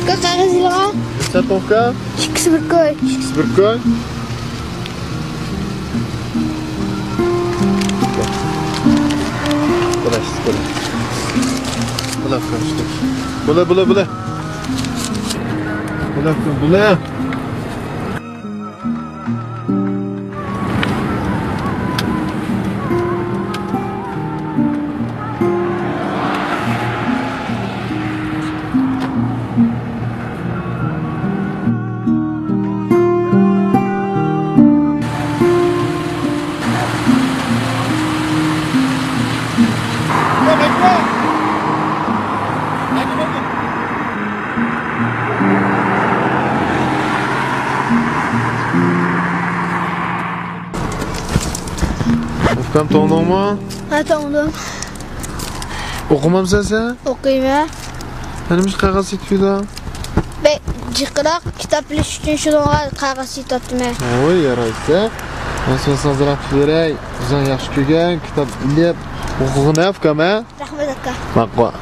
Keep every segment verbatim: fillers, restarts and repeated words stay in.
ئاكا، قەغەز ئېلىڭا. نېمە ساتتىڭ ئۇكا؟ ئىككىسى بىر كوي. ئىككىسى بىر كوي. بۇلا، بۇلا. بۇلا، بۇلا، بۇلا. بۇلا، بۇلا. ئۇكام، توڭدۇڭمۇ؟ ھە، توڭدۇم. ئوقۇمامسەن سەن؟ ئوقۇيمەن. نېمە ئۈچۈن قەغەز سېتىپ يۈرۈڭ؟ بەك جىقراق، كىتاب ئېلىش ئۈچۈن شۇنىڭغا قەغەز سېتىۋاتىمەن. ھوي، يارايسە. مەن ساڭا ئازراق پۇل بېرەي. ئۆزۈڭ ياخشى كۆرگەن كىتاب ئېلىپ ئوقۇغىن ھە، ئۇكام، ھە؟ رەھمەت، ئاكا. ماقۇل.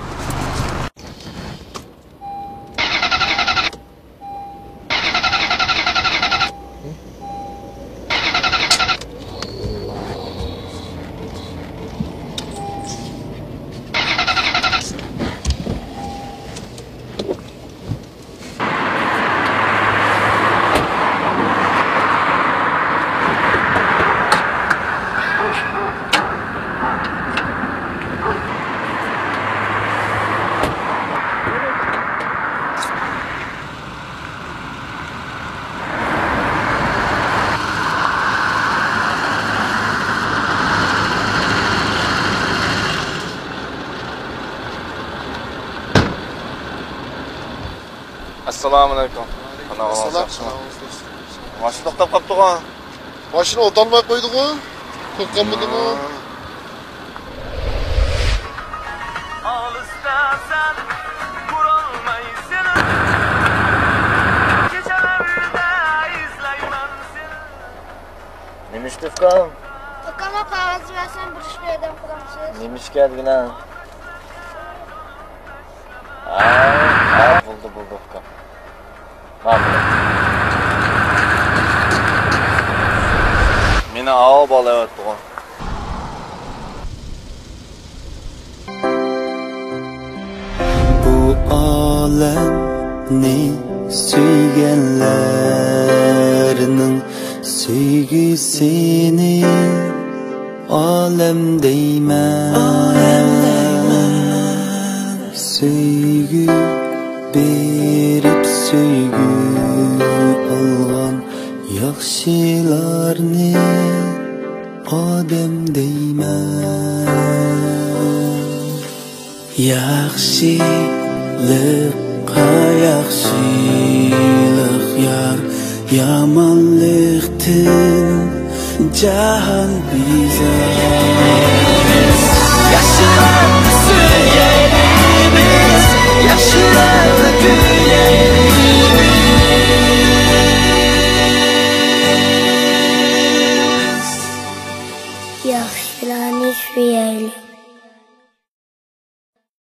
ئەسسالامۇئەلەيكۇم. ئەسسالام. ماشىنا توختاپ قاپتىغۇ؟ ماشىنا ئولتۇرالماي قويدىغۇ؟ قورققانمىدىڭۇ؟ ئالىستا سەن، كۆرەلمەيسەن. كېچىلەردە ئىزلەيمەن سېنى. نېمە ئىشتا ئۇكام؟ ئۇكام، قەغەز بەرسەم، بىر ئىش بېرەم قىلامسىز؟ نېمە ئىشكەن دېگىنە؟ ھە، ھە، بولدى، بولدى، ئۇكام. ماقۇل. مېنى ئاۋۇ بالا ئەۋەتتىغۇ. بۇ ئالەمنى سۆيگەنلەرنىڭ سۆيگۈسىنى ئالەم دەيمەن. سۆيگۈ بېرىپ سۆيگۈ ئالغان ياخشىلارنى ئادەم دەيمەن. ياخشىلىققا ياخشىلىق يار، يامانلىقتىن جاھان بىزار. ياخشىلىق